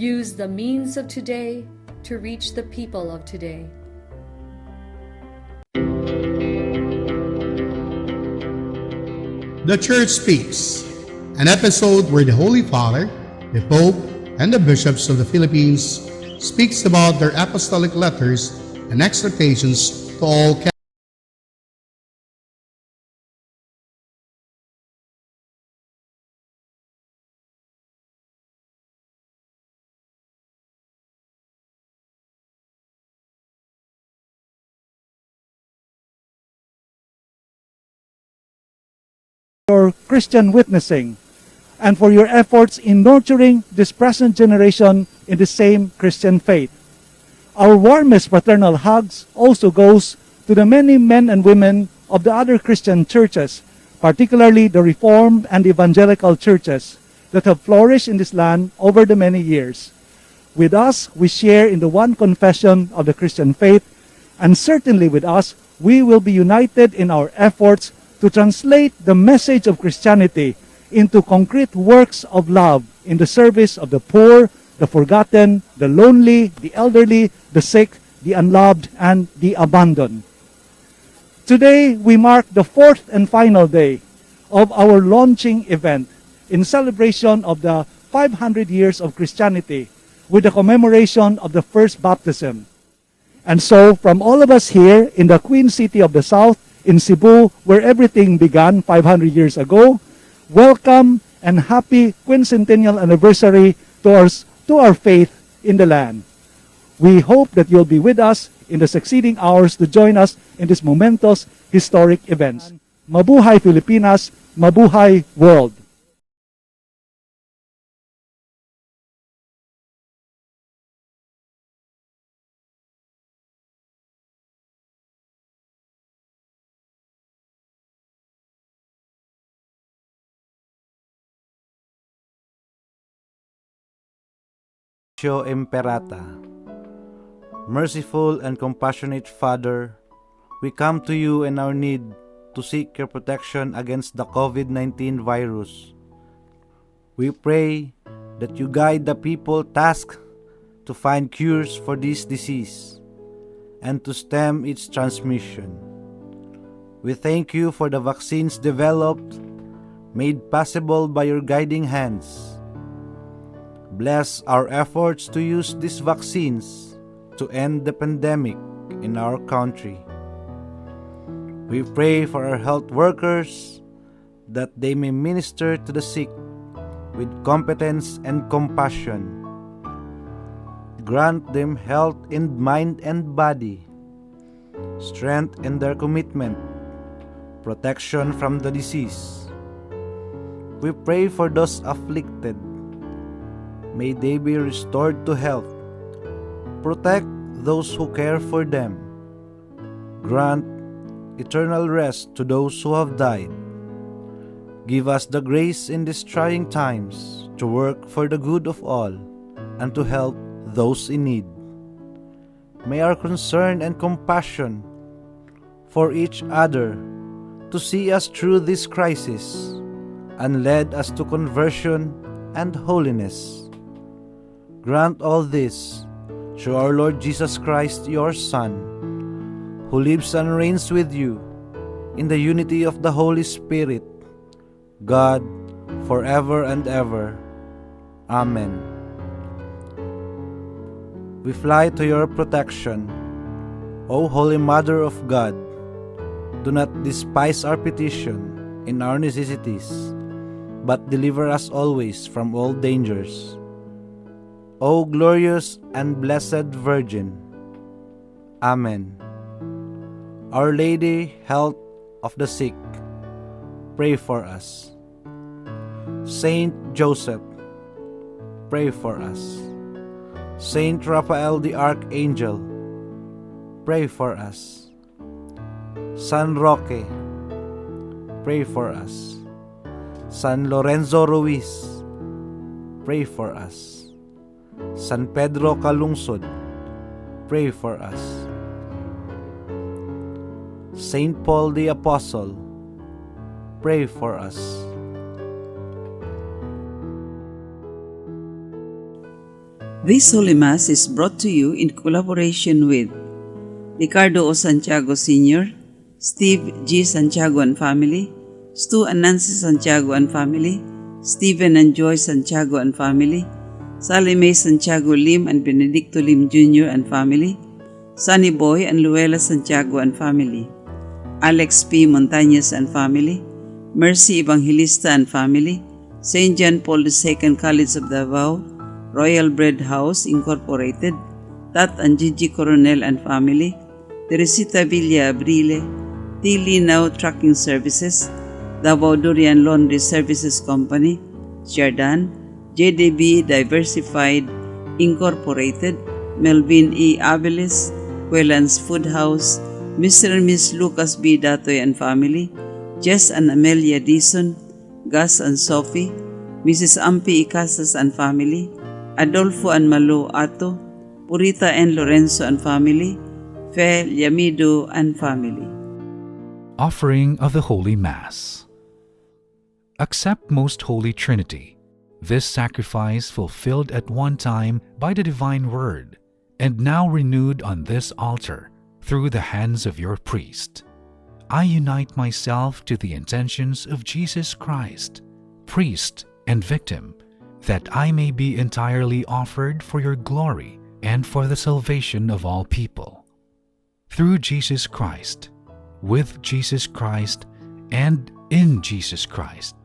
Use the means of today to reach the people of today. The Church Speaks, an episode where the Holy Father, the Pope, and the bishops of the Philippines speaks about their apostolic letters and exhortations to all Your Christian witnessing and for your efforts in nurturing this present generation in the same Christian faith. Our warmest fraternal hugs also goes to the many men and women of the other Christian churches, particularly the Reformed and Evangelical churches that have flourished in this land over the many years. With us, we share in the one confession of the Christian faith, and certainly with us, we will be united in our efforts to translate the message of Christianity into concrete works of love in the service of the poor, the forgotten, the lonely, the elderly, the sick, the unloved, and the abandoned. Today, we mark the fourth and final day of our launching event in celebration of the 500 years of Christianity with the commemoration of the first baptism. And so, from all of us here in the Queen City of the South, in Cebu, where everything began 500 years ago, welcome and happy quincentennial anniversary to our faith in the land. We hope that you'll be with us in the succeeding hours to join us in this momentous historic events. Mabuhay Filipinas, mabuhay world. Imperata. Merciful and compassionate Father, we come to you in our need to seek your protection against the COVID-19 virus. We pray that you guide the people tasked to find cures for this disease and to stem its transmission. We thank you for the vaccines developed, made possible by your guiding hands. Bless our efforts to use these vaccines to end the pandemic in our country. We pray for our health workers that they may minister to the sick with competence and compassion. Grant them health in mind and body, strength in their commitment, protection from the disease. We pray for those afflicted. May they be restored to health. Protect those who care for them. Grant eternal rest to those who have died. Give us the grace in these trying times to work for the good of all and to help those in need. May our concern and compassion for each other to see us through this crisis and lead us to conversion and holiness. Grant all this through our Lord Jesus Christ, your Son, who lives and reigns with you in the unity of the Holy Spirit, God, forever and ever. Amen. We fly to your protection, O Holy Mother of God. Do not despise our petition in our necessities, but deliver us always from all dangers. O glorious and blessed Virgin. Amen. Our Lady, Health of the Sick, pray for us. Saint Joseph, pray for us. Saint Raphael the Archangel, pray for us. San Roque, pray for us. San Lorenzo Ruiz, pray for us. San Pedro Calungsod, pray for us. Saint Paul the Apostle, pray for us. This Holy Mass is brought to you in collaboration with Ricardo O. Santiago Sr., Steve G. Santiago and family, Stu and Nancy Santiago and family, Stephen and Joy Santiago and family, Sally Mae Santiago Lim and Benedicto Lim Jr. and family, Sunny Boy and Luella Santiago and family, Alex P. Montañez and family, Mercy Evangelista and family, St. John Paul II College of Davao, Royal Bread House Incorporated, Tat and Gigi Coronel and family, Teresita Villa Abrile, T. Linaw Trucking Services, Davao Durian Laundry Services Company, Jordan, JDB Diversified Incorporated, Melvin E. Abeles, Quelans Food House, Mr. and Miss Lucas B. Datoy and family, Jess and Amelia Dison, Gus and Sophie, Mrs. Ampi Icasas and family, Adolfo and Malu Ato, Purita and Lorenzo and family, Fe Llamido and family. Offering of the Holy Mass. Accept, Most Holy Trinity, this sacrifice fulfilled at one time by the Divine Word, and now renewed on this altar through the hands of your priest. I unite myself to the intentions of Jesus Christ, priest and victim, that I may be entirely offered for your glory and for the salvation of all people. Through Jesus Christ, with Jesus Christ, and in Jesus Christ,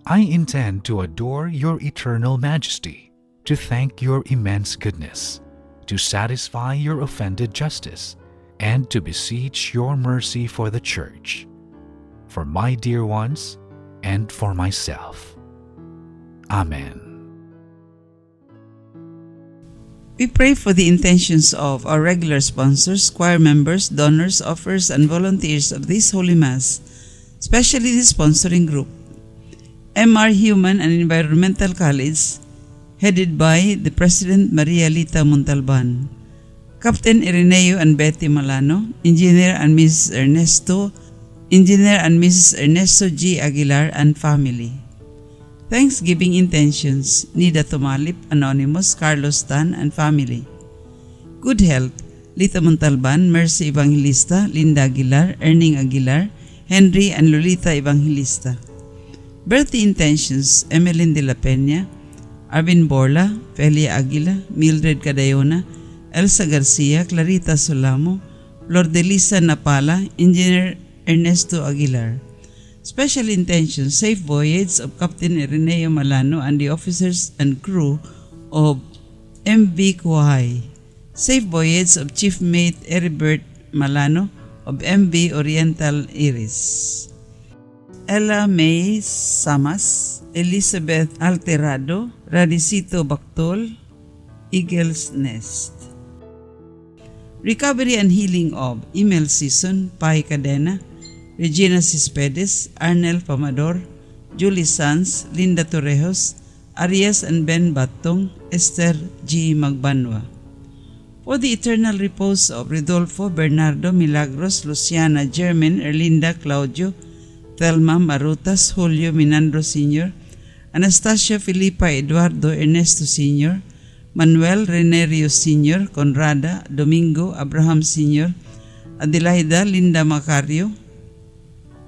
I intend to adore your eternal majesty, to thank your immense goodness, to satisfy your offended justice, and to beseech your mercy for the Church, for my dear ones, and for myself. Amen. We pray for the intentions of our regular sponsors, choir members, donors, offers, and volunteers of this Holy Mass, especially the sponsoring group. MR Human and Environmental College, headed by the President Maria Lita Montalban, Captain Ireneo and Betty Malano, Engineer and Mrs. Ernesto G. Aguilar and family. Thanksgiving intentions, Nida Tumalip, Anonymous, Carlos Tan and family. Good health, Lita Montalban, Mercy Evangelista, Linda Aguilar, Erning Aguilar, Henry and Lolita Evangelista. Birthday intentions, Emeline de la Peña, Arvin Borla, Felia Aguila, Mildred Cadayona, Elsa Garcia, Clarita Solamo, Flor de Lisa Napala, Engineer Ernesto Aguilar. Special intentions, safe voyage of Captain Ireneo Malano and the officers and crew of MV Kuwahay. Safe voyage of Chief Mate Heribert Malano of MV Oriental Iris. Ella May Samas, Elizabeth Alterado, Radicito Bactol, Eagle's Nest. Recovery and healing of Emil Season, Pai Cadena, Regina Cespedes, Arnel Pamador, Julie Sanz, Linda Torrejos, Arias and Ben Batong, Esther G. Magbanwa. For the eternal repose of Rodolfo, Bernardo, Milagros, Luciana, German, Erlinda, Claudio, Thelma, Marutas, Julio, Minandro Sr., Anastasia, Felipa, Eduardo, Ernesto Sr., Manuel Renerio Sr., Conrada, Domingo, Abraham Sr., Adelaida, Linda Macario,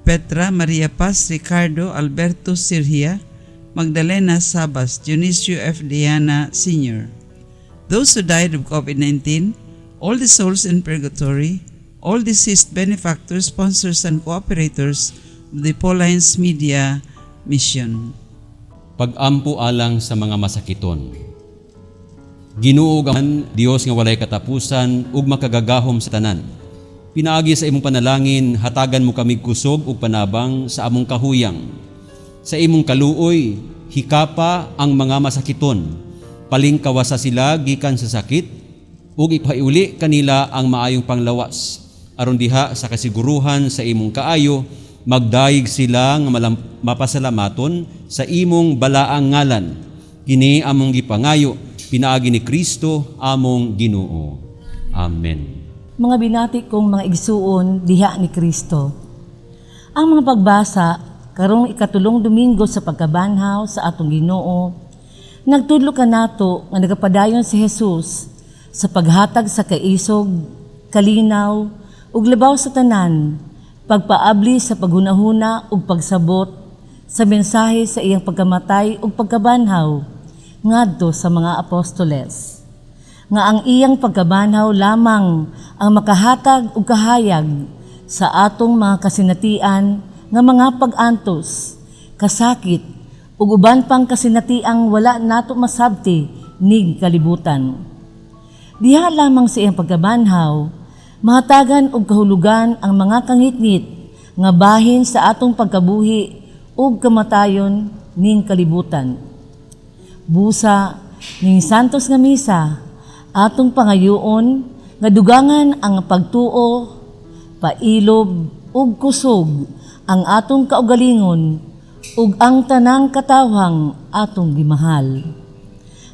Petra, Maria Paz, Ricardo, Alberto Sirhia, Magdalena Sabas, Dionisio F. Diana Sr. Those who died of COVID-19, all the souls in purgatory, all deceased benefactors, sponsors, and cooperators of the Paulines Media Mission. Pag-ampo alang sa mga masakiton. Ginoo ang Dios nga walay katapusan ug makagagahom sa tanan. Pinaagi sa imong panalangin, hatagan mo kami kusog ug panabang sa among kahuyang. Sa imong kaluoy, hikapa ang mga masakiton. Palingkawasa sila gikan sa sakit ug ipaiuli kanila ang maayong panglawas. Aron diha sa kasiguruhan sa imong kaayo, magdayeg sila nga mapasalamaton sa imong balaang ngalan. Kini among gipangayo pinaagi ni Kristo among Ginoo. Amen. Mga binati kong mga igsuon diha ni Kristo. Ang mga pagbasa karong ikatulong Domingo sa pagkabanhaw sa atong Ginoo Nagtudlo kanato nga nagapadayon si Jesus sa paghatag sa kaisog, kalinaw, ug labaw sa tanan, pagpaabli sa paghunahuna ug pagsabot sa mensahe sa iyang pagkamatay ug pagkabanhaw ngadto sa mga apostoles. Nga ang iyang pagkabanhaw lamang ang makahatag ug kahayag sa atong mga kasinatian nga mga pag-antos, kasakit ug uban pang kasinatiang wala nato masabti ning kalibutan. Diha lamang sa iyang pagkabanhaw, mahatagan og kahulugan ang mga kangitngit nga bahin sa atong pagkabuhi ug kamatayon ning kalibutan. Busa ning Santos nga Misa, atong pangayoon nga dugangan ang pagtuo, pailob ug kusog ang atong kaugalingon ug ang tanang katawhang atong gimahal.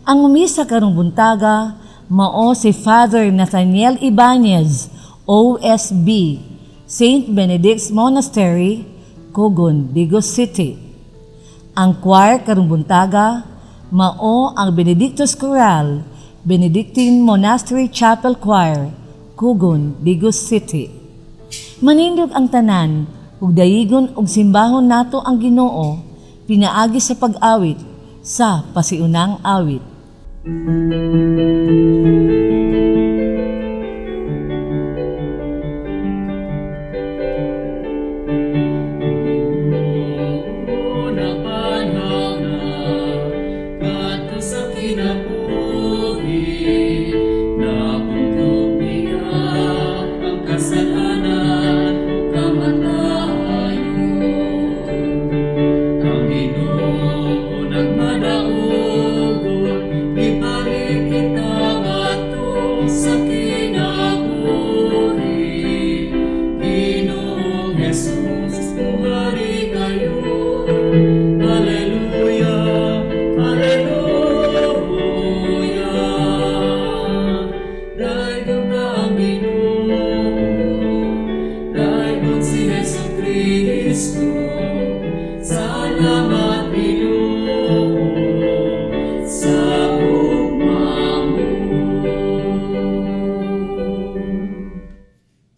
Ang misa karong buntaga mao si Father Nathaniel Ibanez, OSB, St. Benedict's Monastery, Cogon, Digos City. Ang choir karong buntaga mao ang Benedictus Choral, Benedictine Monastery Chapel Choir, Cogon, Digos City. Manindog ang tanan ug dayigon og simbahon nato ang Ginoo pinaagi sa pag-awit sa pasiunang awit.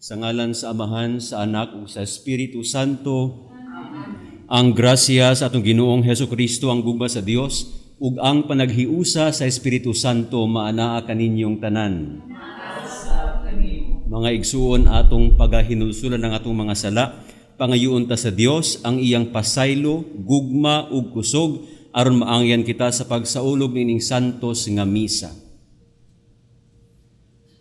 Sa ngalan sa Amahan, sa Anak ug sa Espiritu Santo. Amen. Ang grasya sa atong Ginoong Hesukristo, ang gugma sa Dios ug ang panaghiusa sa Espiritu Santo maanaa kaninyong tanan. Mga igsuon, atong pagahinulsulan ang atong mga sala, pangayoon ta sa Dios ang iyang pasaylo, gugma ug kusog aron maangyan kita sa pagsaulog nining santos nga misa.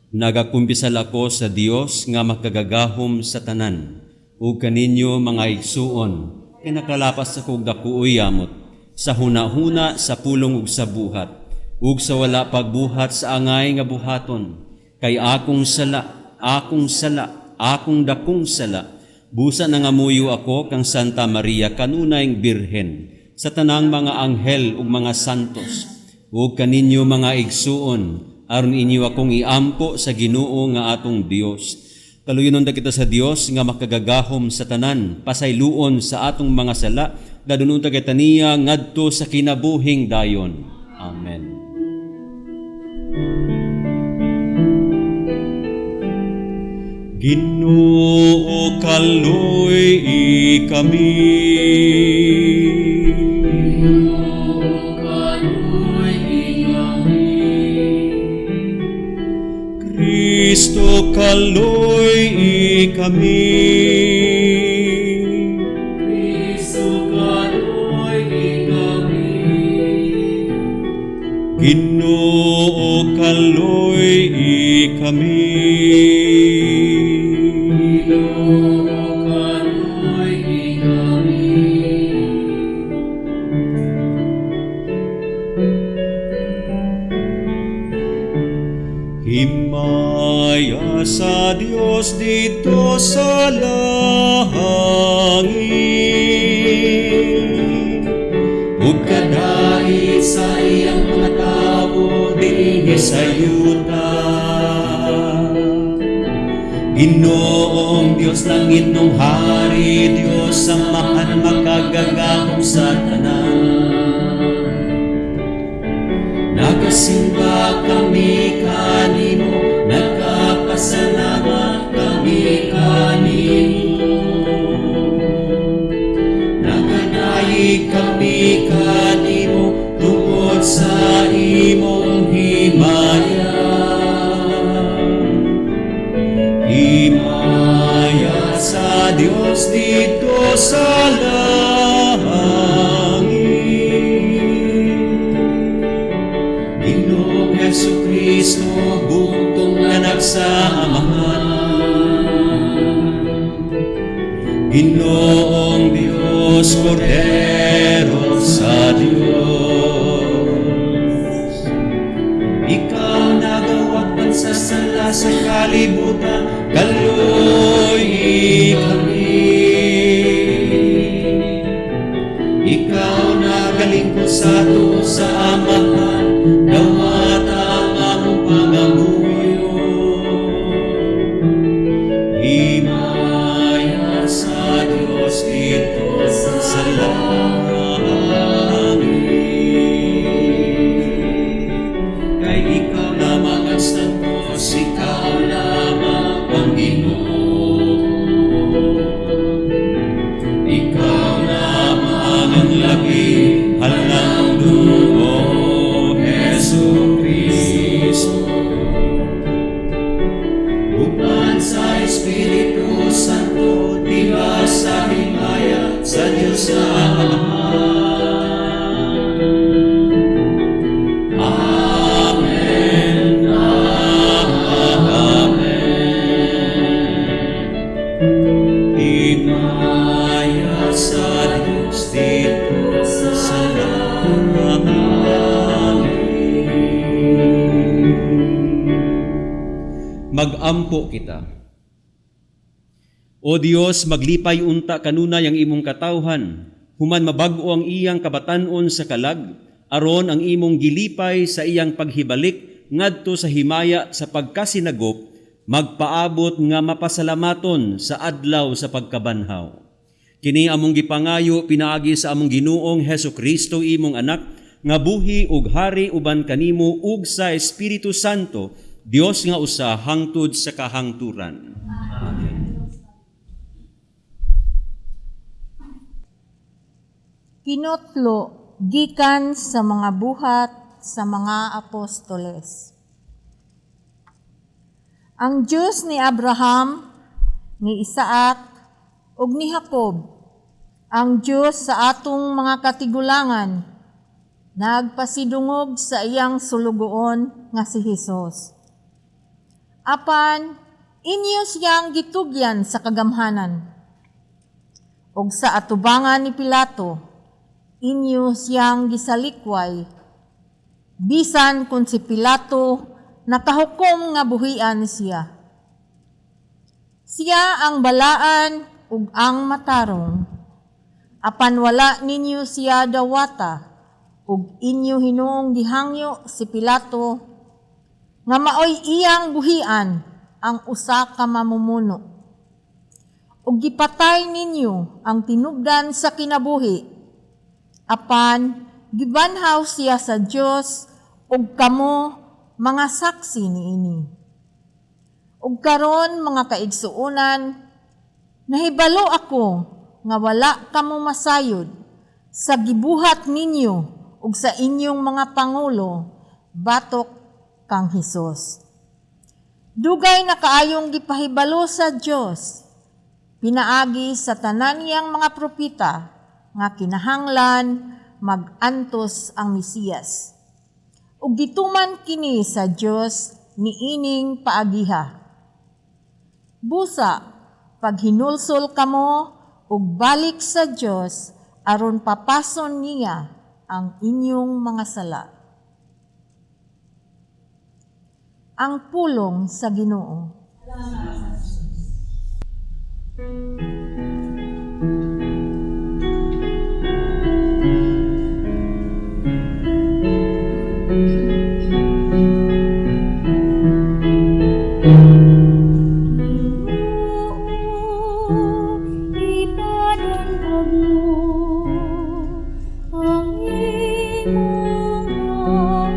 Nagakumpisal ako sa Dios nga makagagahom sa tanan, ug kaninyo mga igsuon, kay nakalapas sa kog dakuoy yamot, sa hunahuna, sa pulong ug sa buhat, ug sa wala pagbuhat sa angay nga buhaton, kay akong sala, akong sala, akong dakong sala. Busa nangamuyo ako kang Santa Maria kanunayng Birhen, sa tanang mga anghel ug mga santos, ug kaninyo mga igsuon, aron inyo akong iampo sa Ginoo nga atong Dios. Kaluyonon ta kita sa Dios nga makagagahom sa tanan, pasayloon sa atong mga sala, dadunon ta kita niya ngadto sa kinabuhing dayon. Amen. Ginoo, kaloy kami. Ginoo, kaloy kami. Kristo, kaloy kami. Kristo, kaloy kami. Ginoo, kaloy kami. Ginoo, kaloy kami. Himaya sa Dios dito sa langit, ug kadait sa iyang mga tawo dinhi sa yuta. Ginoong Dios langit nung hari, Dios Amahan makagagahom sa tanan. Nagalingga kami kanimo, nagkapasalamat kami kanimo. Naganayig kami kanimo tungod sa imong himaya. Himaya sa Dios didto sa langit. Ginoong Hesus Kristo, bugtong anak sa Amahan. Ginoong Dios, Kordero sa Dios. Ikaw nagawagpan sa sala sa kalibutan, kaluoyi kami. Ikaw nagalingkod sa ato sa Amahan, dawata ang among pangamuyo. Himaya sa Dios didto sa langit. Kay ikaw lamang ang santos, ikaw lamang ang Ginoo. Ikaw lamang ang labi, halangdon, O Hesus Kristo. Uban sa Espiritu Santo, diha sa himaya sa Diyos na Amahan. Amen. Amen. Himaya sa Diyos didto sa langit. Magampo kita. O Dios, maglipay unta kanunay ang imong katawhan, human mabag-o ang iyang kabatan-on sa kalag, aron ang imong gilipay sa iyang paghibalik ngadto sa himaya sa pagkasinagop, magpaabot nga mapasalamaton sa adlaw sa pagkabanhaw. Kini among gipangayo pinaagi sa among Ginoong Hesus Kristo, imong anak, nga buhi ug hari uban kanimo ug sa Espiritu Santo, Dios nga usa hangtod sa kahangturan. Amen. Kinotlo gikan sa mga buhat sa mga apostoles. Ang Diyos ni Abraham, ni Isaac, ug ni Jacob, ang Diyos sa atong mga katigulangan, nagpasidungog sa iyang sulugoon nga si Hesus. Apan, inyo siyang gitugyan sa kagamhanan. Ug sa atubangan ni Pilato, inyo siyang gisalikway. Bisan kung si Pilato nakahukom nga buhian siya. Siya ang balaan ug ang matarong. Apan wala ninyo siya dawata, ug inyo hinuong gihangyo si Pilato nga maoy iyang buhian ang usa ka mamumuno. Ug gipatay ninyo ang tinubdan sa kinabuhi. Apan gibanhaw siya sa Dios ug kamo mga saksi niini. Ug karon mga kaigsuonan, nahibalo ako nga wala kamo masayod sa gibuhat ninyo ug sa inyong mga pangulo batok kang Hesus. Dugay na kaayong gipahibalo sa Dios, pinaagi sa tanan niyang mga propeta nga kinahanglan mag-antos ang Mesiyas. Ug gituman kini sa Dios niining paagiha. Busa, paghinulsol kamo ug balik sa Dios aron papason niya ang inyong mga sala. Ang pulong sa Ginoo. Ipadungog mo ang imong gahom.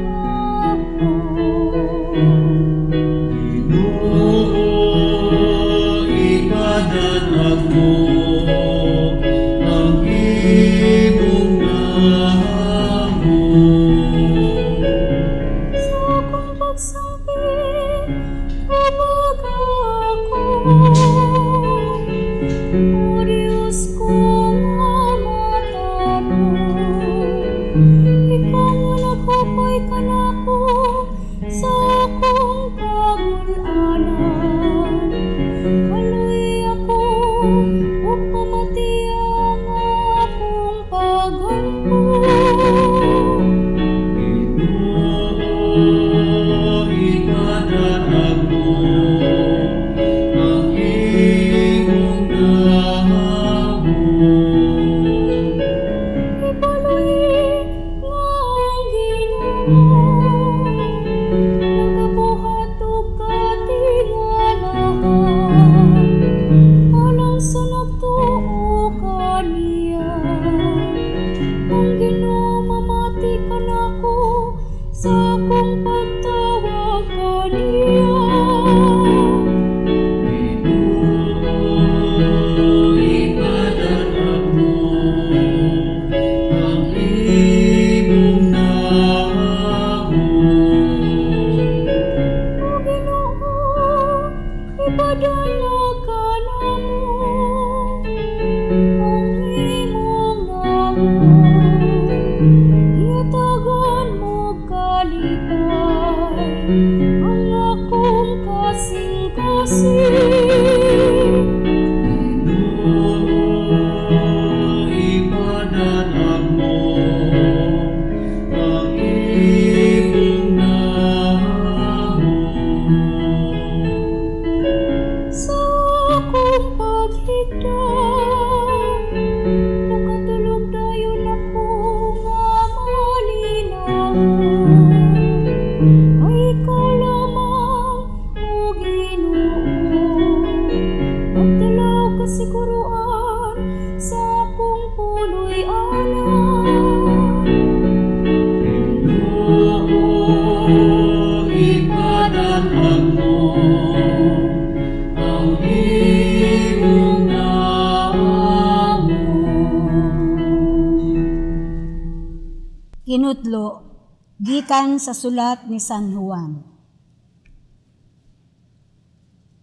Kinutlo gikan sa sulat ni San Juan.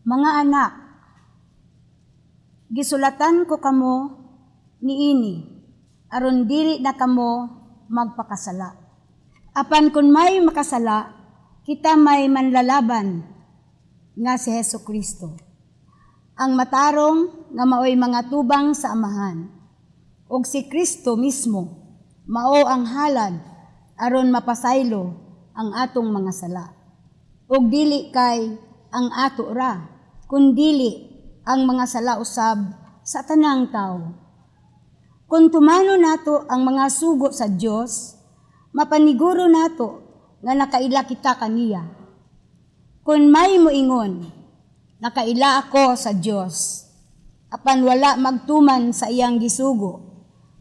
Mga anak, gisulatan ko kamo niini aron dili na kamo magpakasala. Apan kung may makasala, kita may manlalaban nga si Hesu Kristo, ang matarong nga maoy mangatubang sa Amahan. Ug si Kristo mismo mao ang halad aron mapasaylo ang atong mga sala. Ug dili kay ang ato ra, kundili ang mga sala usab sa tanang tawo. Kung tumano nato ang mga sugo sa Dios, mapaniguro nato nga nakaila kita kaniya. Kung may moingon, "Nakaila ako sa Dios," apan wala magtuman sa iyang gisugo,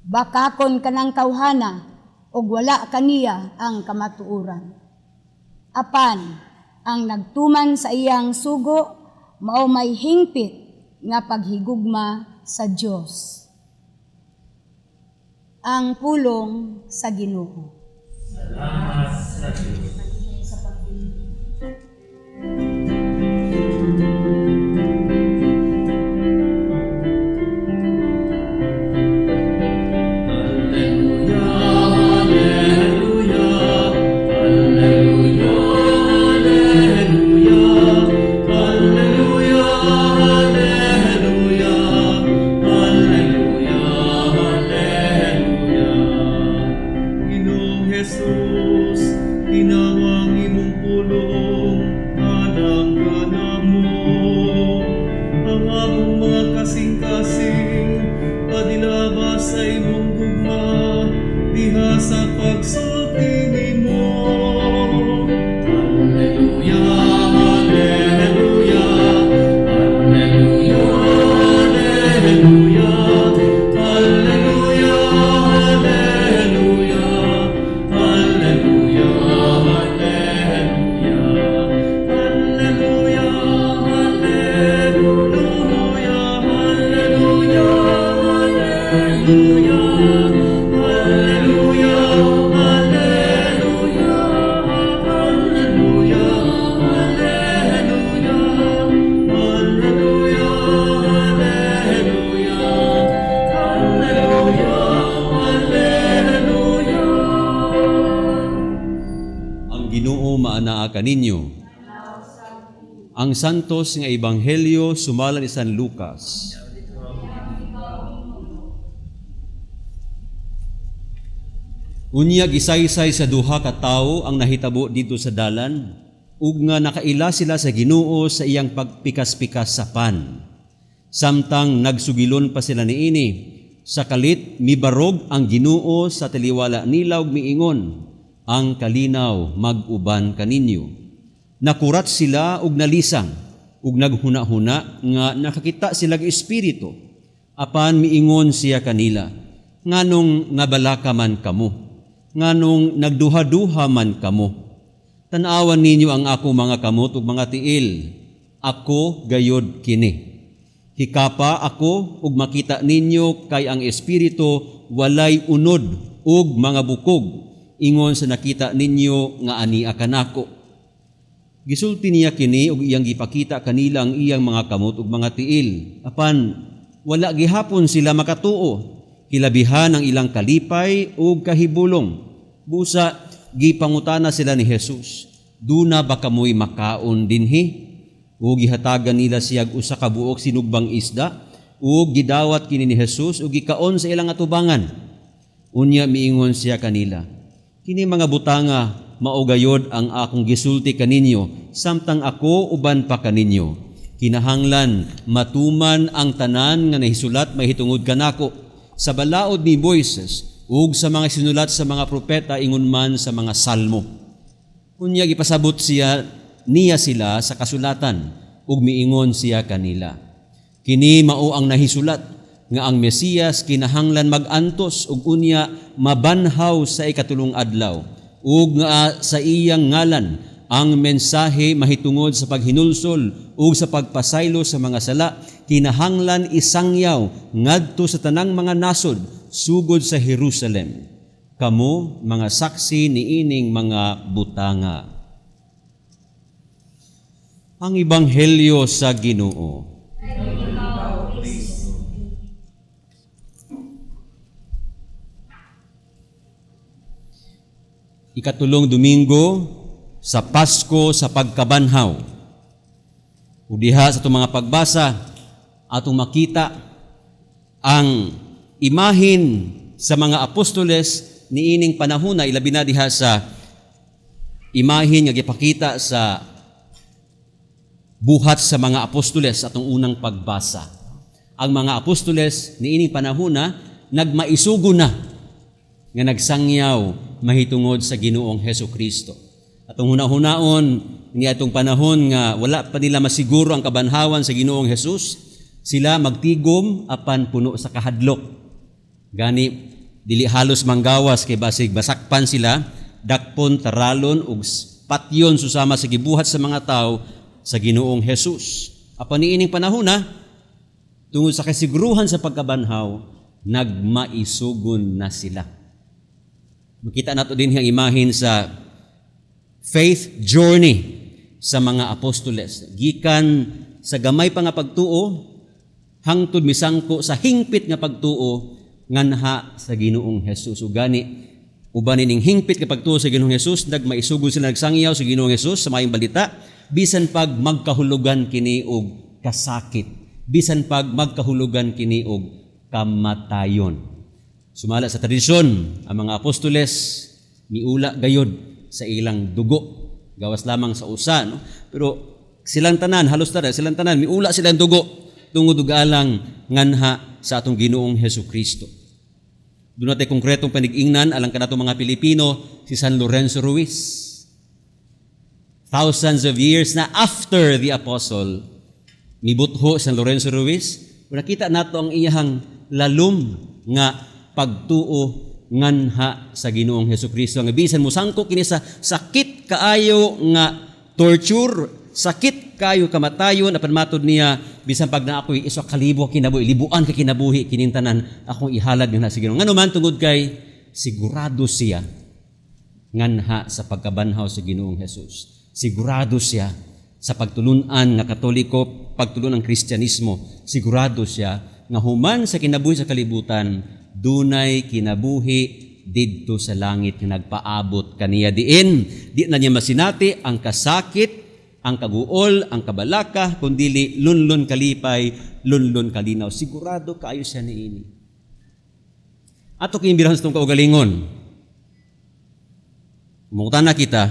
bakakon kanang tawhana ug wala kaniya ang kamatuoran. Apan ang nagtuman sa iyang sugo mao may hingpit nga paghigugma sa Dios. Ang pulong sa Ginoo. Salamat sa Diyos. Kaninyo. Ang santos nga ebanghelyo sumala ni San Lucas. Unya gisaysay sa duha ka tawo ang nahitabo didto sa dalan ug nga nakaila sila sa Ginoo sa iyang pagpikas-pikas sa pan. Samtang nagsugilon pa sila niini, sa kalit mibarog ang Ginoo sa taliwala nila ug miingon, "Ang kalinaw mag-uban kaninyo." Nakurat sila og nalisang ug naghuna-huna nga nakakita sila og espiritu. Apan miingon siya kanila, "Nganong nabalaka man kamo? Nganong nagduha-duha man kamo? Tan-awan ninyo ang akong mga kamot ug mga tiil. Ako gayod kini. Hikapa ako ug makita ninyo kay ang espiritu walay unod ug mga bukog, ingon sa nakita ninyo nga ania kanako." Gisulti niya kini ug iyang gipakita kanila ang iyang mga kamot ug mga tiil. Apan wala gihapon sila makatuo, kilabihan ang ilang kalipay ug kahibulong. Busa gipangutana sila ni Jesus, "Duna ba kamoy makaon dinhi?" Ug gihatagan nila siya og usa ka buok sinugbang isda, ug gidawat kini ni Jesus ug gikaon sa ilang atubangan. Unya miingon siya kanila, "Kini mga butanga mao gayod ang akong gisulti kaninyo samtang ako uban pa kaninyo. Kinahanglan matuman ang tanan nga nahisulat mahitungod kanako sa balaod ni Moises ug sa mga sinulat sa mga propeta ingon man sa mga salmo." Unya gipasabot siya niya sila sa kasulatan ug miingon siya kanila, "Kini mao ang nahisulat nga ang Mesiyas kinahanglan mag-antos ug unya mabanhaw sa ikatulong adlaw, ug nga sa iyang ngalan ang mensahe mahitungod sa paghinulsol ug sa pagpasaylo sa mga sala kinahanglan isangyaw ngadto sa tanang mga nasod sugod sa Jerusalem. Kamo mga saksi niining mga butanga. Ang Ebanghelyo sa Ginoo. Ikatulong Domingo sa Pasko sa pagkabanhaw. Ug diha sa atong mga pagbasa, atong makita ang imahin sa mga apostoles niining panahona, ilabi na diha sa imahin nga gipakita sa buhat sa mga apostoles atong unang pagbasa. Ang mga apostoles niining panahona nagmaisugo na nga nagsangyaw mahitungod sa Ginoong Hesukristo. Atong hunahunaon ni atong panahon nga wala pa nila masiguro ang kabanhawan sa Ginoong Hesus, sila magtigom apan puno sa kahadlok. Gani dili halos manggawas kay basig basakpan sila, dakpon, taralon ug patyon susama sa gibuhat sa mga tawo sa Ginoong Hesus. Apan niining panahona, tungod sa kasiguruhan sa pagkabanhaw, nagmaisugon na sila. Makita nato din ang imahin sa faith journey sa mga apostoles. Gikan sa gamay pa nga pagtuo, hangtod misangko sa hingpit nga pagtuo nganha sa Ginoong Hesus. Ug gani uban ining hingpit nga pagtuo sa Ginoong Hesus, nagmaisugod sila, nagsangyaw sa Ginoong Hesus sa maayong balita, bisan pag magkahulugan kini og kasakit, bisan pag magkahulugan kini og kamatayon. Sumala sa tradisyon, ang mga apostoles miula gayod sa ilang dugo, gawas lamang sa usa, no? Pero silang tanan, halos tanan, silang tanan miula silang dugo tungod og alang nganha sa atong Ginoong Hesukristo. Doon natin konkretong panigingnan alang kanatong mga Pilipino, si San Lorenzo Ruiz. Thousands of years na after the apostle, mibutho San Lorenzo Ruiz, nakita nato ang iyahang lalom nga pagtuo nganha sa Ginoong Hesukristo. Nga bisan mosangko kini sa sakit kaayo nga torture, sakit kaayo kamatayon, apan matod niya bisan pag na ako'y isa kalibo kinabuhi, libuan ka kinabuhi kinintanan akong ihalad nganha sa Ginoo. Ngano man tungod kay sigurado siya nganha sa pagkabanhaw sa Ginoong Hesus. Sigurado siya sa pagtulun-an nga Katoliko, pagtulun-an Kristyanismo. Sigurado siya nga human sa kinabuhi sa kalibutan, dunay kinabuhi didto sa langit nga nagpaabot kaniya diin. Di na niya masinati ang kasakit, ang kaguol, ang kabalaka, kundili lunlun kalipay, lunlun kalinaw. Sigurado kaayo siya niini. Ato kiimbirahon sa itong kaugalingon. Umutan na kita,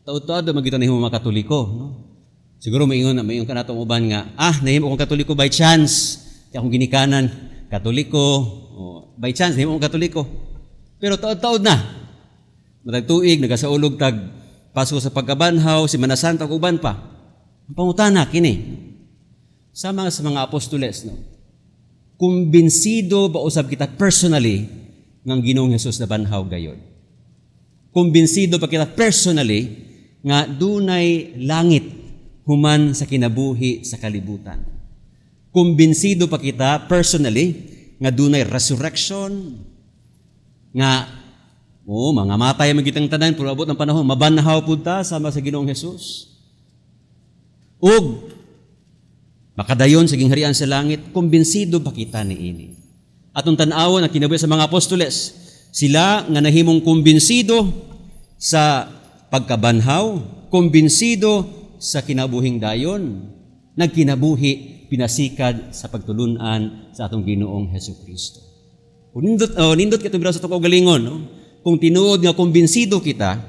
taud-taud magita nahimo mga Katoliko, no? Siguro maingon ka natong uban nga, nahimo akong Katoliko by chance. Kaya akong ginikanan, Katoliko, oh, by chance nahimo akong Katoliko. Pero taud-taud na. Matag tuig nagasaulog tag Pasko sa pagkabanhaw, Semana Santa ug uban pa. Ang pangutana kini sama sa mga apostoles, no? Kumbinsido ba usab kita personally nga ang Ginoong Hesus nabanhaw gayon? Kumbinsido ba kita personally nga dunay langit human sa kinabuhi sa kalibutan? Kumbinsido pa kita personally nga dunay resurrection, nga mga matay man kitang tanan pero abot ng panahon mabanhaw pud ta sama sa Ginoong Hesus. Ug makadayon sa gingharian sa langit, kumbinsido ba kita niini? Atong tan-awon ang kinabuhi sa mga apostoles, sila nga nahimong kumbinsido sa pagkabanhaw, kumbinsido sa kinabuhing dayon, nagkinabuhi pinasikad sa pagtulun-an sa atong Ginoong Hesukristo. Nindot kita sa atong kaugalingon, no? Kung tinuod nga kumbinsido kita,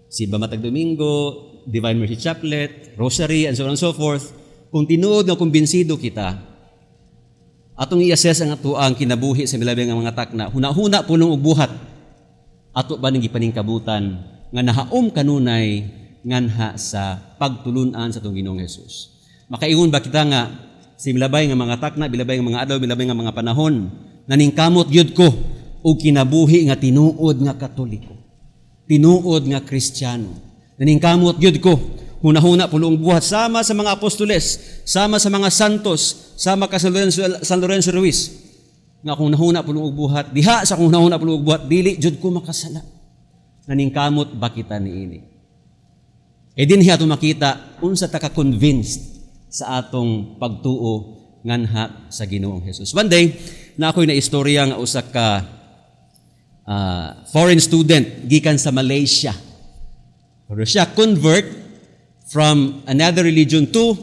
Simba Matag Domingo, Divine Mercy Chaplet, Rosary, and so on and so forth, kung tinuod nga kumbinsido kita, atong i-assess ang atoang kinabuhi sa milabing nga mga takna, huna-huna pulong og buhat, ato ba ning gipaningkabutan nga nahaom kanunay nganha sa pagtulun-an sa atong Ginoong Hesus. Makaingon ba kita nga sa milabay nga mga takna, milabay nga mga adlaw, milabay nga mga panahon, naningkamot gyud ko og kinabuhi nga tinuod nga Katoliko, tinuod nga Kristiyano. Naningkamot gyud ko, hunahuna pulong buhat sama sa mga apostoles, sama sa mga santos, sama ka sa San Lorenzo Ruiz. Nga akong nahuna pulong og buhat, diha sa akong nahuna pulong og buhat, dili jud ko makasala. Naningkamot ba kita niini? E dinhi ato makita unsa ta ka-convinced sa atong pagtuo nganha sa Ginoong Hesus. One day, na ako'y na istorya nga usa ka foreign student gikan sa Malaysia. Pero siya convert from another religion to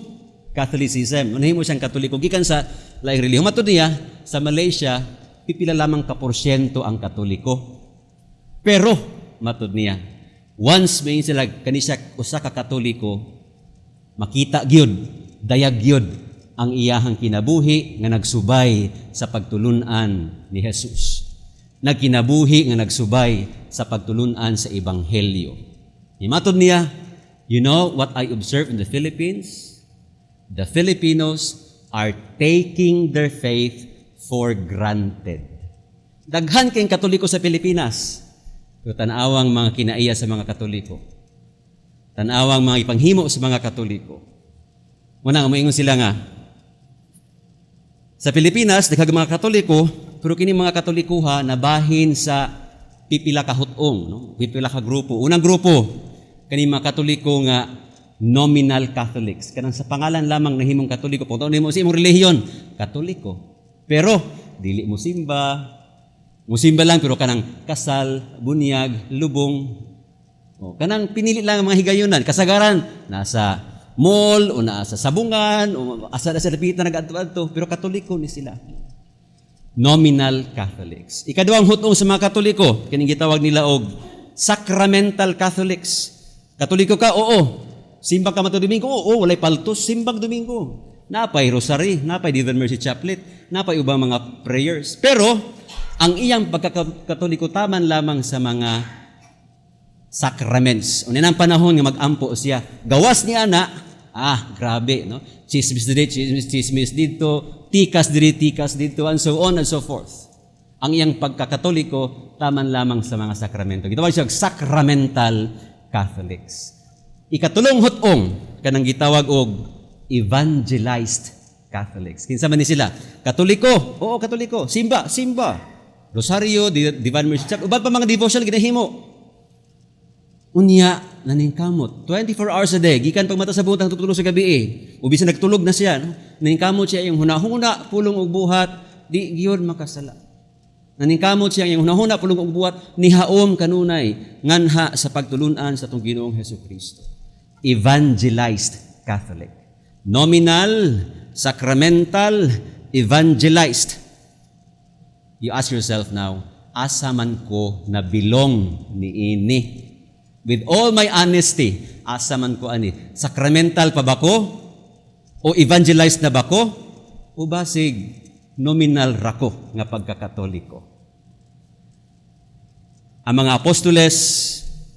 Catholicism. Nahimo siyang Katoliko gikan sa laing relihiyon. Matud niya sa Malaysia, pipila lamang ka porsyento ang Katoliko. Pero matud niya, once may sila kani siya usa ka Katoliko, makita gyud, dayag gyud ang iyahang kinabuhi nga nagsubay sa pagtulun-an ni Jesus. Nagkinabuhi nga nagsubay sa pagtulun-an sa Ebanghelyo. Imatod niya, you know what I observe in the Philippines? The Filipinos are taking their faith for granted. Daghan kayong Katoliko sa Pilipinas. Pero tan-awang mga kinaiya sa mga Katoliko. Tan-awang mga ipanghimo sa mga Katoliko. Muna nga, moingon sila nga, sa Pilipinas, daghang mga Katoliko, pero kini mga Katolikuha nabahin sa pipila ka hutong, no? Pipila ka grupo. Unang grupo, kani mga Katoliko nga nominal Catholics. Kanang sa pangalan lamang nahimong Katoliko. Kung taon nimo sa imong relihiyon, Katoliko. Pero dili mo simba, musimba lang pero kanang kasal, bunyag, lubong. O, kanang pinili lang ang mga higayunan. Kasagaran nasa mall o nasa sabungan o asa na sa lapitan nag-adto-adto, pero Katoliko ni sila. Nominal Catholics. Ikaduhang hutong sa mga Katoliko, kining gitawag nila og sacramental Catholics. Katoliko ka? Oo. Simbang ka matag Domingo? Oo, walay paltos, simbang Domingo. Napay rosary, napay Divine Mercy Chaplet, napay ubang mga prayers. Pero ang iyang pagkakatoliko taman lamang sa mga sacraments. Unya nang panahon nga mag-ampo siya, gawas ni ana, grabe, no? Chismis diri, chismis, chismis dito, tikas diri, tikas dito, and so on and so forth. Ang iyang pagkakatoliko taman lamang sa mga sakramento. Gitawag siya sacramental Catholics. Ikatulong hutong kanang gitawag og evangelized Catholics. Kinsa man ni sila? Katoliko. Oo, Katoliko. Simba, simba. Rosario, Divine Mercy Chapel, uban pa mga devotion ginahimo. Unya naningkamot 24 hours a day, gikan pagmata sa buntag tutulog sa gabi eh. O bisan nagtulog na siya, no? Naningkamot siya iyang hunahuna pulong og buhat, di gyud makasala. Naningkamot siya iyang hunahuna pulong og buhat, nihaom kanunay nganha sa pagtulun-an sa atong Ginoong Hesukristo. Evangelized Catholic. Nominal, sacramental, evangelized. You ask yourself now, asa man ko nabilong niini? With all my honesty, asa man ko ani? Sacramental pa ba ko? O evangelized na ba ko? O basig nominal ra ko nga pagkakatoliko? Ang mga apostoles,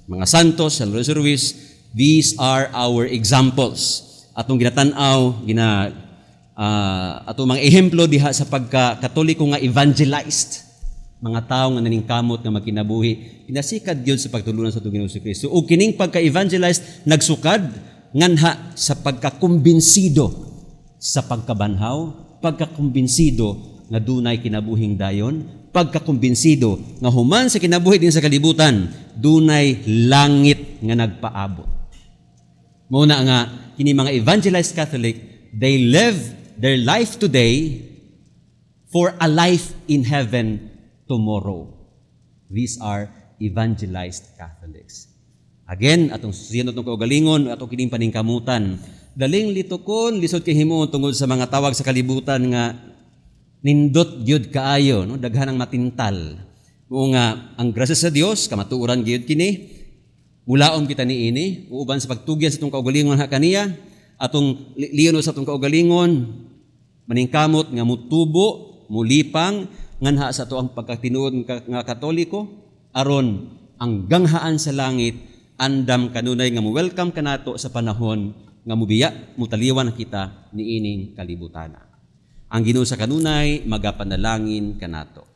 mga santos, San Lorenzo Ruiz, these are our examples. Atong ginatan-aw, atong mga ehemplo diha sa pagkakatoliko nga evangelized, mga tawo nga naningkamot nga magkinabuhi, pinasikad gyud sa pagtulunan sa atong Ginoong Kristo. Ug kining pagka-evangelized nagsukad nganha sa pagkakumbinsido sa pagkabanhaw, pagkakumbinsido nga dunay kinabuhing dayon, pagkakumbinsido nga human sa kinabuhi din sa kalibutan, dunay langit nga nagpaabot. Mao na nga kini mga evangelized Catholic, they live their life today for a life in heaven tomorrow. These are evangelized Catholics. Again, atong susiyan atong kaugalingon, atong kining paningkamutan. Daling litukon, lisod kay himuon tungod sa mga tawag sa kalibutan nga nindot gyud kaayo, no? Daghan ang matintal. Mao nga ang grasya sa Dios kamatuoran gyud kini. Mulaom kita niini, uuban sa pagtugyan sa atong kaugalingon ha kaniya, atong liyon sa atong kaugalingon, maningkamot nga mutubo, mulipang nganha sa ato ang pagkatinuod nga Katoliko, aron ang ganghaan sa langit andam kanunay nga mo-welcome kanato sa panahon nga mubiya, mutaliwan na kita niining kalibutana. Ang Ginoo sa kanunay magapanalangin kanato.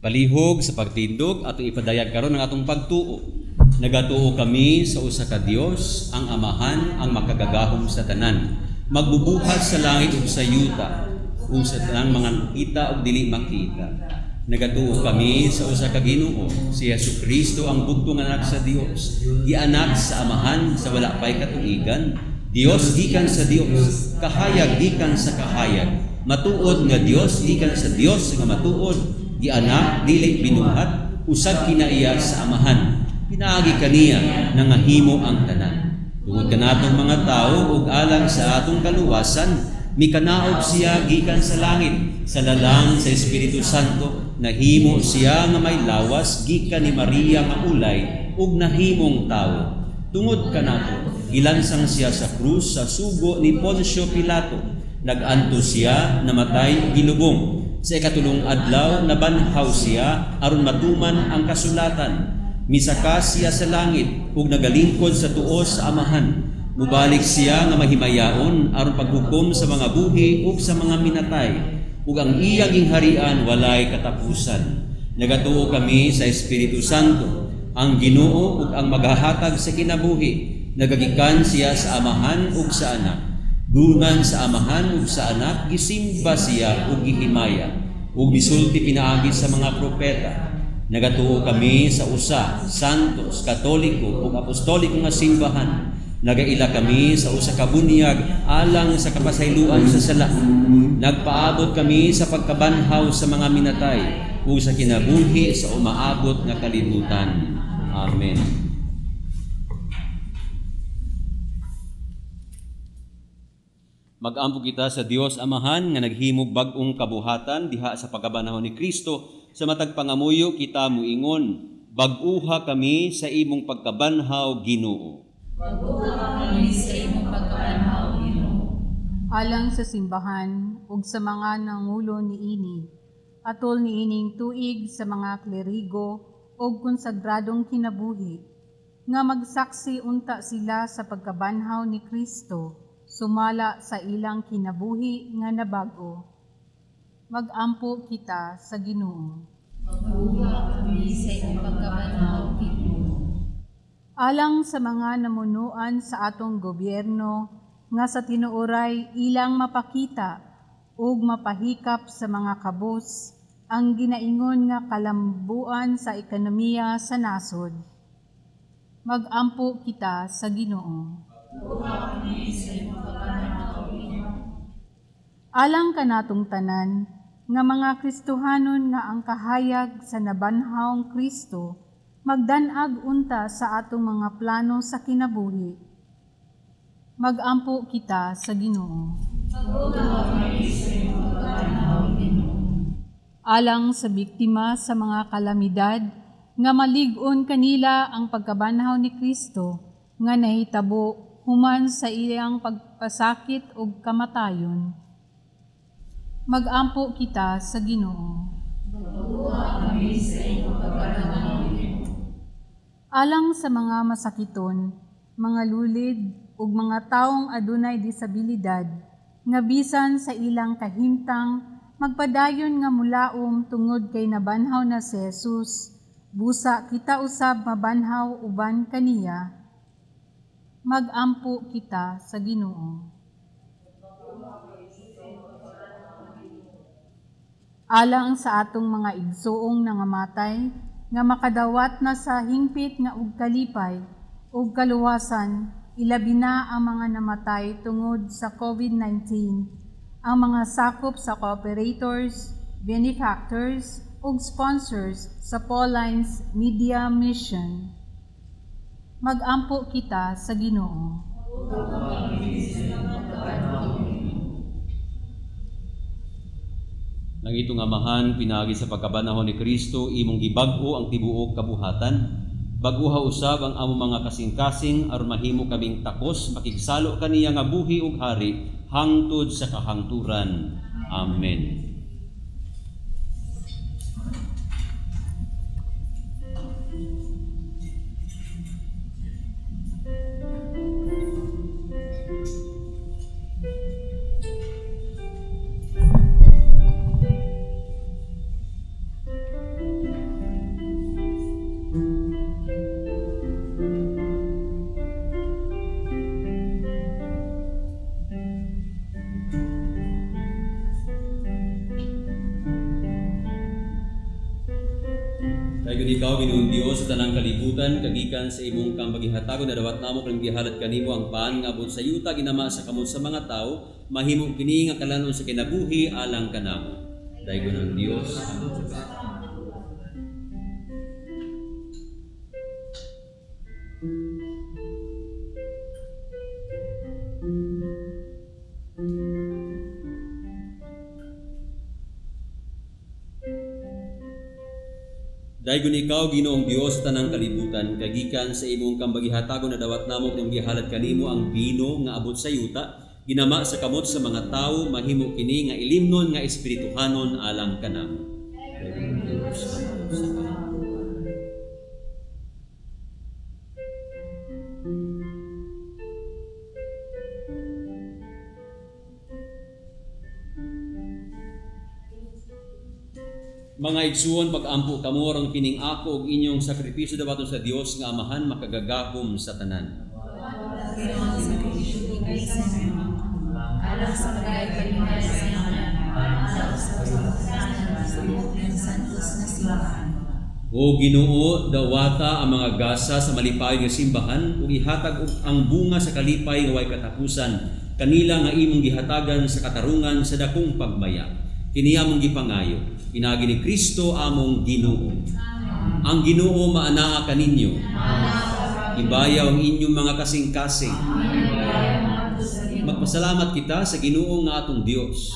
Palihog sa pagtindog atong ipadayag karon ang atong pagtuo. Nagatuo kami sa usa ka Dios, ang Amahan, ang makagagahom sa tanan, magbubuhat sa langit ug sa yuta, ug sa tanang mga kita ug dili makita. Nagatuo kami sa usa ka Ginoo, si Hesukristo ang bugtong anak sa Dios, gianak sa Amahan sa wala pay katuigan, Dios gikan sa Dios, kahayag gikan sa kahayag, matuod nga Dios gikan sa Dios nga matuod, gianak dili binuhat, usag kinaiya sa Amahan. Pinaagi kaniya nangahimo ang tanan. Tungod kanatong mga tawo ug alang sa atong kaluwasan, mikanaog siya gikan sa langit, sa lalang sa Espiritu Santo, nahimo siya nga may lawas gikan ni Maria nga ulay ug nahimong tawo. Tungod kanato, gilansang siya sa krus sa sugo ni Poncio Pilato. Nag-antos siya, namatay ug gilubong. Sa ikatulong adlaw nabanhaw siya aron matuman ang kasulatan. Misaka siya sa langit ug nagalingkod sa tuos sa Amahan. Mubalik siya nga mahimayaon aron paghukom sa mga buhi ug sa mga minatay, ug ang iyang gingharian walay katapusan. Nagatuo kami sa Espiritu Santo, ang Ginoo ug ang maghahatag sa kinabuhi. Nagagikan siya sa Amahan ug sa Anak. Gungan sa Amahan ug sa Anak, gisimba siya ug gihimaya, ug misulti pinaagi sa mga propeta. Nagatuo kami sa usa, santos, katoliko ug apostoliko nga simbahan. Nagaila kami sa usa ka bunyag alang sa kapasayloan sa sala. Nagpaabot kami sa pagkabanhaw sa mga minatay ug sa kinabuhi sa umaabot nga kalibutan. Amen. Mag-ampo kita sa Dios Amahan nga naghimog bag-ong kabuhatan diha sa pagkabanhaw ni Kristo. Sa matag pangamuyo kita muingon, bag-uha kami sa imong pagkabanhaw, Ginoo. Bag-uha kami sa imong pagkabanhaw, Ginoo. Alang sa simbahan ug sa mga nangulo niini, atol niining tuig sa mga klerigo ug konsagradong kinabuhi, nga magsaksi unta sila sa pagkabanhaw ni Kristo, sumala sa ilang kinabuhi nga nabag-o. Mag-ampo kita sa Ginoo. Bag-uha kami sa imong pagkabanhaw, Ginoo. Alang sa mga namunuan sa atong gobyerno nga sa tinuoray ilang mapakita ug mapahikap sa mga kabus ang ginaingon nga kalambuan sa ekonomiya sa nasod. Mag-ampo kita sa Ginoo. Alang kanatong tanan nga mga Kristohanon nga ang kahayag sa nabanhawng Kristo magdan-ag unta sa atong mga plano sa kinabuhi. Mag-ampo kita sa Ginoo. Alang sa biktima sa mga kalamidad nga malig-on kanila ang pagkabanhaw ni Kristo nga nahitabo human sa iyang pagpasakit ug kamatayon. Mag-ampo kita sa Ginoo. Alang sa mga masakiton, mga lulid ug mga taong adunay disabilidad nga bisan sa ilang kahimtang magpadayon nga mulaom tungod kay nabanhaw na si Jesus, busa kita usab mabanhaw uban kaniya. Mag-ampo kita sa Ginoo. Alang sa atong mga igsuong nangamatay nga makadawat na sa hingpit nga og kalipay ug kaluwasan, ilabi na ang mga namatay tungod sa COVID-19, ang mga sakop sa cooperators, benefactors ug sponsors sa Paulines Media Mission. Mag-ampo kita sa Ginoo. Langitong Amahan, pinaagi sa pagkabanhaw ni Kristo, imong gibag-o ang tibuok kabuhatan. Bag-oha usab ang among mga kasing-kasing aron mahimo kaming takos makigsalo kaniya nga buhi ug hari hangtod sa kahangturan. Amen. Dayon ikaw, Ginoong Dios, sa tanang kalibutan, kagikan sa imong kambagihatagon, nadawat namo kang gihalad kanimo ang pan nga abot sa yuta, ginama sa kamot sa mga tawo, mahimo kini nga kalanon sa kinabuhi alang kanamo. Dayon ang Dios, abot sa. Daygon ikaw, Ginoong Dios, sa tanang kalibutan, kagikan sa imong kambagihatagon nadawat namo kang gihalad kanimo ang bino nga abot sa yuta, ginama sa kamot sa mga tawo, mahimo kini nga ilimnon nga espirituhanon alang kanamo. Daygon Dios, abot sa kalibutan. Mga igsuon, pag-ampo kamo aron kining ako ug inyong sakripisyo dawaton sa Dios nga Amahan makagagahom sa tanan. O Ginoo, dawata ang mga gasa sa malipay nga simbahan ug ihatag og ang bunga sa kalipay nga way katapusan kanila nga imong gihatagan sa katarungan sa dakong pagmaya. Kini among gipangayo pinaagi ni Kristo among Ginoo. Ang Ginoo maanaa kaninyo. Ibayaw ang inyong mga kasing-kasing. Magpasalamat kita sa Ginoo nga atong Dios.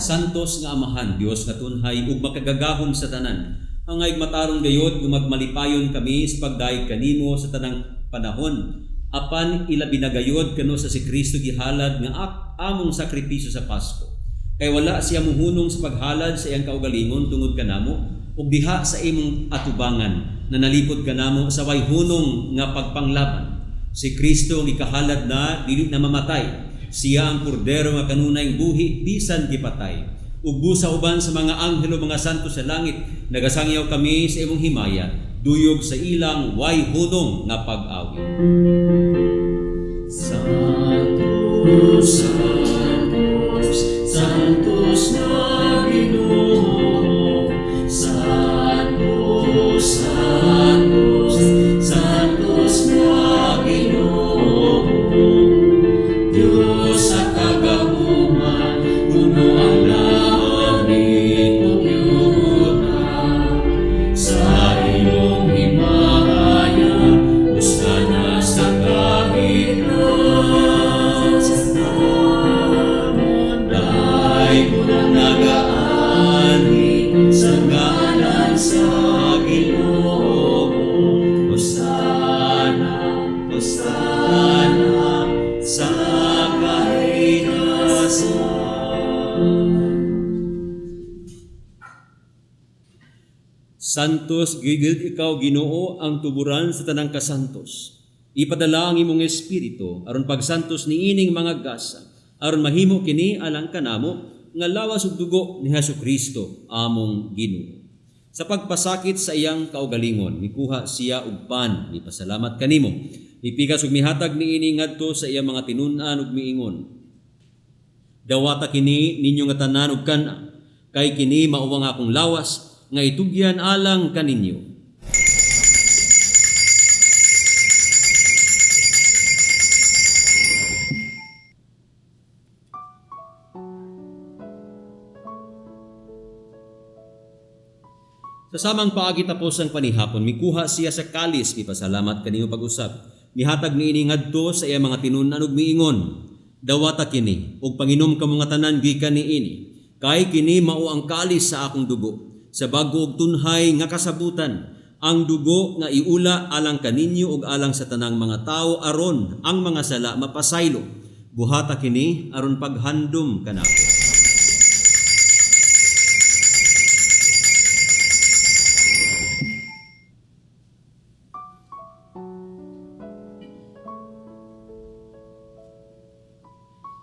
Santos nga Amahan, Dios nga tunhay ug makagagahom sa tanan. Angay matarong gayod nga magmalipayon kami sa pagdayeg kanimo sa tanang panahon. Apan ilabi na gayod kano sa si Kristo gihalad nga among sakripisyo sa Pasko. Kay wala siya muhunong sa paghalad sa iyang kaugalingon tungod kanamo ug diha sa imong atubangan na nalipod kanamo sa way hunong nga pagpanglaban. Si Kristo ang ikahalad na dili na mamatay. Siya ang kordero nga kanunay buhi bisan gipatay. Ug busa uban sa mga anghel o mga santo sa langit, nagasangyaw kami sa imong himaya, duyog sa ilang way hunong nga pag-awit. Santos, Santos, Santos na Ginoo, Santos, Santos, Santos na Ginoo, Diyos sa kagahuman, puno ang langit ug yuta. Sa iyong himaya, husgana sa kahitnasan. Daygon ang nagaanhi sa ngalan sa Ginoo. Hosana, Hosana sa kahitasan. Santos, gigil ikaw Ginoo ang tuburan sa tanang kasantos. Ipadala ang imong espiritu aron pagsantos niining mga gasa, aron mahimo kini alang kanamo nga lawas ug dugo ni Hesukristo among Ginoo. Sa pagpasakit sa iyang kaugalingon, mikuha siya og pan, mipasalamat kanimo. Mipikas ug mihatag niini ngadto sa iyang mga tinun-an ug miingon. Dawata kini ninyo nga tanan ug kan-a, kay kini mao ang akong lawas nga itugyan alang kaninyo. Sa samang paagi tapos ang panihapon, mikuha siya sa kalis, mipasalamat kanimo pag-usab. Mihatag niini ngadto sa iyang mga tinun-an ug miingon. Dawata kini ug panginom kamo nga tanan gikan niini, kay kini mao ang kalis sa akong dugo, sa bag-o ug tunhay nga kasabutan, ang dugo nga iula alang kaninyo ug alang sa tanang mga tawo aron ang mga sala mapasaylo. Buhata kini aron paghandom kanako.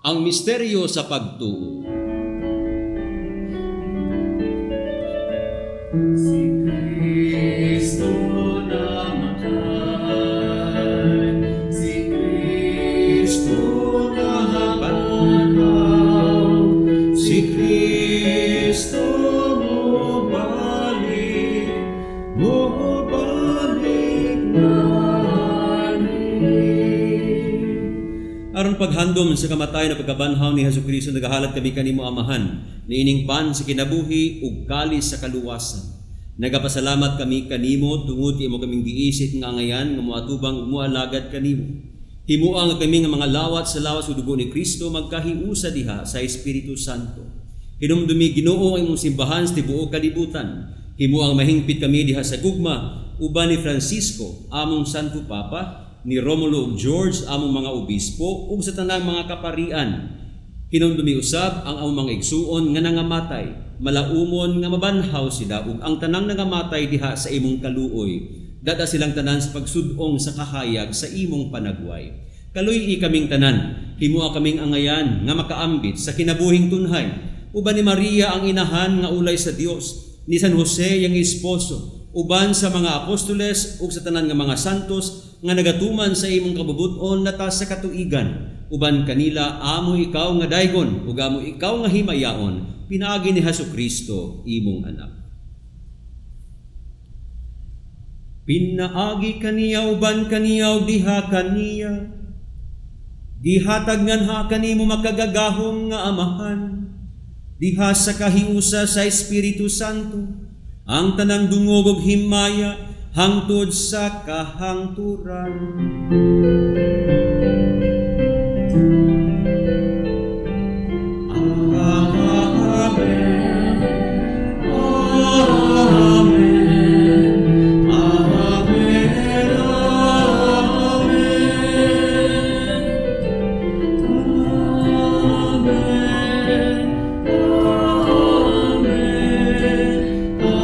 Ang misteryo sa pagtuo. Si Kristo namatay, si Kristo nabanhaw, si Kristo mobalik, Aron paghandom sa kamatayon ug pagkabanhaw ni Hesus Kristo, nagahalad kami kanimo, Amahan, niining pan sa kinabuhi ug kalis sa kaluwasan. Nagapasalamat kami kanimo tungod kay imo kaming giisit nga angayan nga moatubang ug moalagad kanimo. Himoa nga kami nga mga lawat sa lawas ug dugo ni Kristo magkahiusa diha sa Espiritu Santo. Hinumdumi, Ginoo, ang imong simbahan sa tibuok kalibutan. Himoa nga mahingpit kami diha sa gugma uban ni Francisco, among Santo Papa, ni Romulo ug George, among mga obispo, ug sa tanang mga kaparian. Hinumdumi usab ang among mga igsuon nga nangamatay, malaumon nga mabanhaw sila ug ang tanang nangamatay diha sa imong kaluoy. Dad-a silang tanan sa pagsud-ong sa kahayag sa imong panagway. Kaluy-i kaming tanan, himoa kaming angayan nga makaambit sa kinabuhing tunhay. Uban ni Maria ang inahan nga ulay sa Dios, ni San Jose iyang esposo, uban sa mga apostoles ug sa tanan nga mga santos nga nagatuman sa imong kabubut-on latas sa katuigan. Uban kanila amo ikaw nga daygon ug amo ikaw nga himayaon, pinaagi ni Hesus Kristo imong anak. Pinaagi kaniya uban kaniya ug diha kaniya, gihatag nganha kanimo makagagahom nga Amahan, diha sa kahiusa sa Espiritu Santo, ang tanang dungog ug himaya hangtod sa kahangturan. Amen. Amen. Amen. Amen. Amen. Amen. Amen.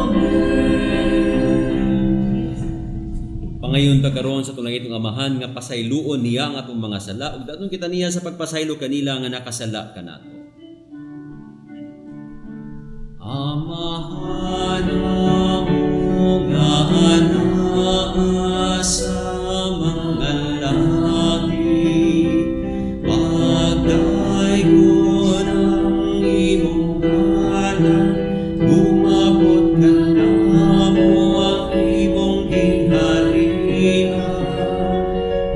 Amen. Pangayon ta karon sa atong langitnong Amahan nga pasayloon niya ang atong mga sala ug daton kita niya sa pagpasaylo kanila nga nakasala kanato. Amahan amo nga anaa sa mga langit, pagdaygon ang imong ngalan, umabot kanamo ang imong gingharian,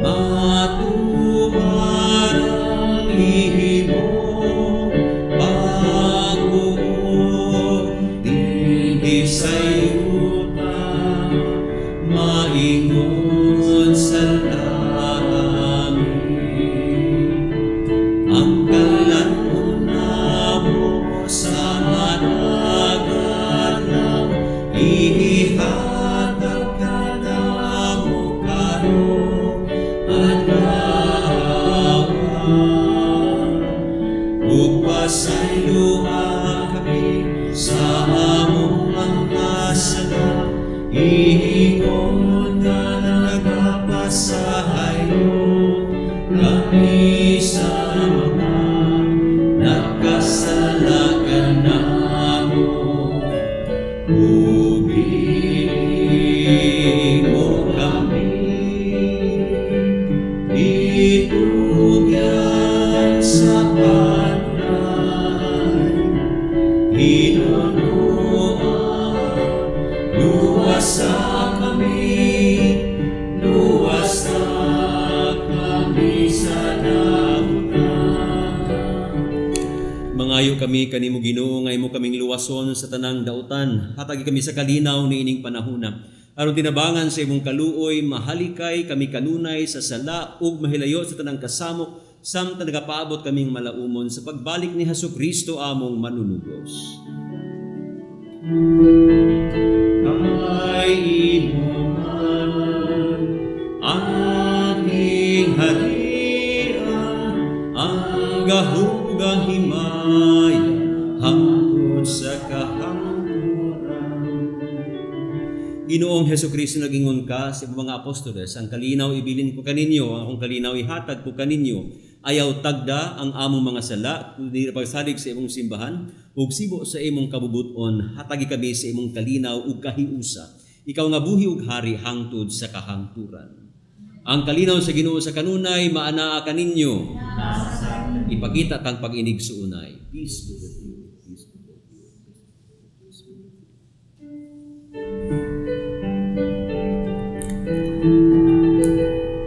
matuman ang imong pagbuot dinhi sa yuta, maingon sa langit. Ang kalan-on namo sa matag adlaw, ihatag kanamo karong adlaw. Ug pasayloa kami sa among mga sala, ingon nga nagapasahayo kami sa mga nagkasala kanamo. Ug dili mo kami itugyan sa panday, hinunoa, luwasa kami, luwasa kami sa dautan. Mangayo kami kanimo, Ginoo, nga imo kaming luwason sa tanang dautan. Hatagi kami sa kalinaw niining panahona, aron tinabangan sa imong kaluoy, mahalikay kami kanunay sa sala ug mahilayo sa tanang kasamok samtang nagapaabot kaming malaumon sa pagbalik ni Hesus Kristo among manunubos. Kay imo man ang gingharian, ang gahom ug ang himaya hangtod sa kahangturan. Ginoong Hesus Kristo, nagingon ka sa imong mga apostoles, "Ang kalinaw ibilin ko kaninyo, ang akong kalinaw ihatag ko kaninyo." Ayaw tagda ang among mga sala, kundi pagsalig sa imong simbahan, ug sibo sa imong kabubuton, hatagi kami sa imong kalinaw ug kahiusa. Ikaw nga buhi ug hari hangtod sa kahangturan. Ang kalinaw sa Ginoo sa kanunay maanaa kaninyo. Ipakita kang pag-inigsuonay. Peace be with you. Peace be with you. Peace be with you. Peace be with you.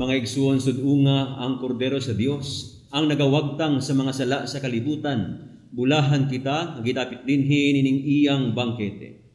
Mga igsuon, sud-unga ang Kordero sa Dios, ang nagawagtang sa mga sala sa kalibutan. Bulahan kita, gitapit dinhi nining iyang bangkete.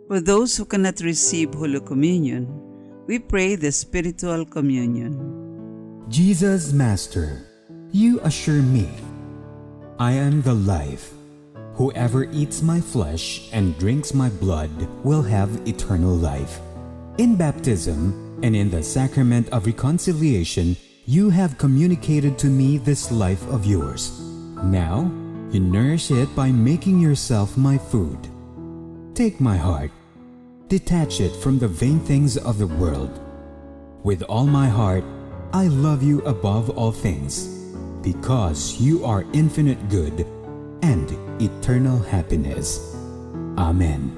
For those who cannot receive Holy Communion, we pray the Spiritual Communion. Jesus, Master, you assure me, I am the life. Whoever eats my flesh and drinks my blood will have eternal life. In baptism and in the sacrament of reconciliation, you have communicated to me this life of yours. Now, you nourish it by making yourself my food. Take my heart. Detach it from the vain things of the world. With all my heart, I love you above all things, because you are infinite good and eternal happiness. Amen.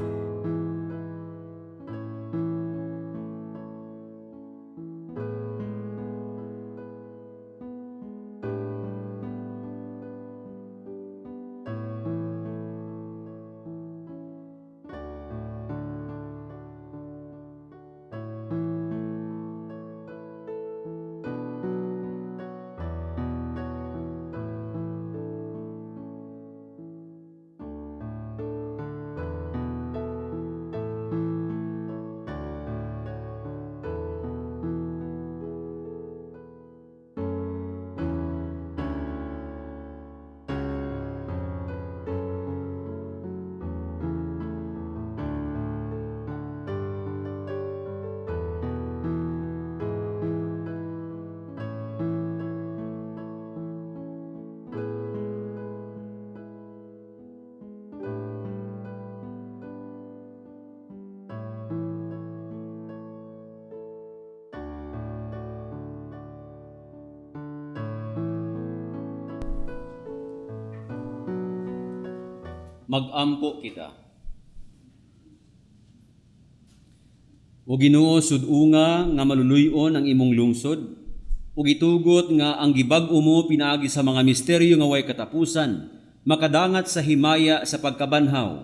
Magampo kita. O Ginoo, sud-unga nga maluluy-on ang imong lungsod, ug itugot nga ang gibag-o mo pinaagi sa mga misteryo nga way katapusan, makadangat sa himaya sa pagkabanhaw.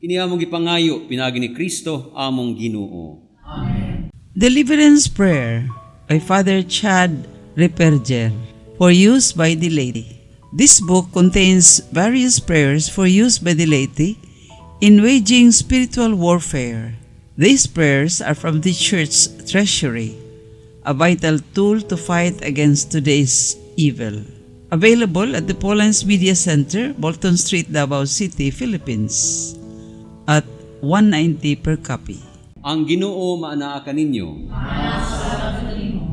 Kini among gipangayo pinaagi ni Kristo among Ginoo. Amen. Deliverance Prayer by Father Chad Ripperger for use by the laity. This book contains various prayers for use by the laity in waging spiritual warfare. These prayers are from the Church Treasury, a vital tool to fight against today's evil. Available at the Paulines Media Center, Bolton Street, Davao City, Philippines, at $1.90 per copy. Ang Ginoo maanaa kaninyo.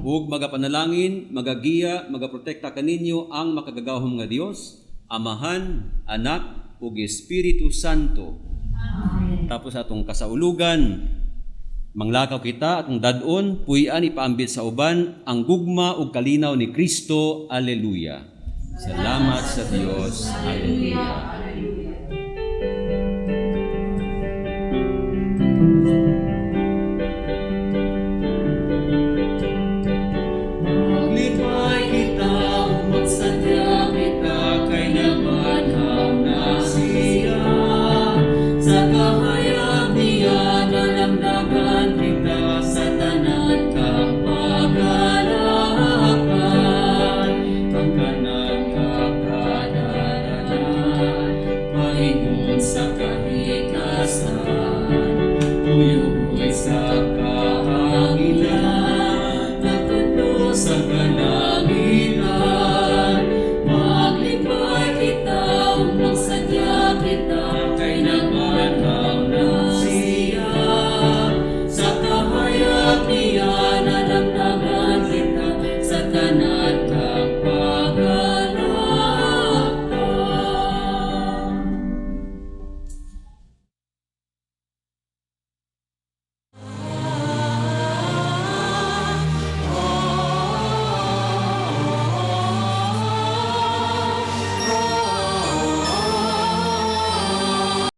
Ug magapanalangin, magagiya, magaprotekta kaninyo ang makagagahom nga Dios, Amahan, Anak, ug Espiritu Santo. Amen. Tapos atong kasaulugan, manglakaw kita atong dad-on, puy-an ipaambit sa uban ang gugma ug kalinaw ni Kristo. Alleluia. Salamat sa Dios. Alleluia. Maglipay kita, magsadya kita, kay nabanhaw na siya sa kahabogan.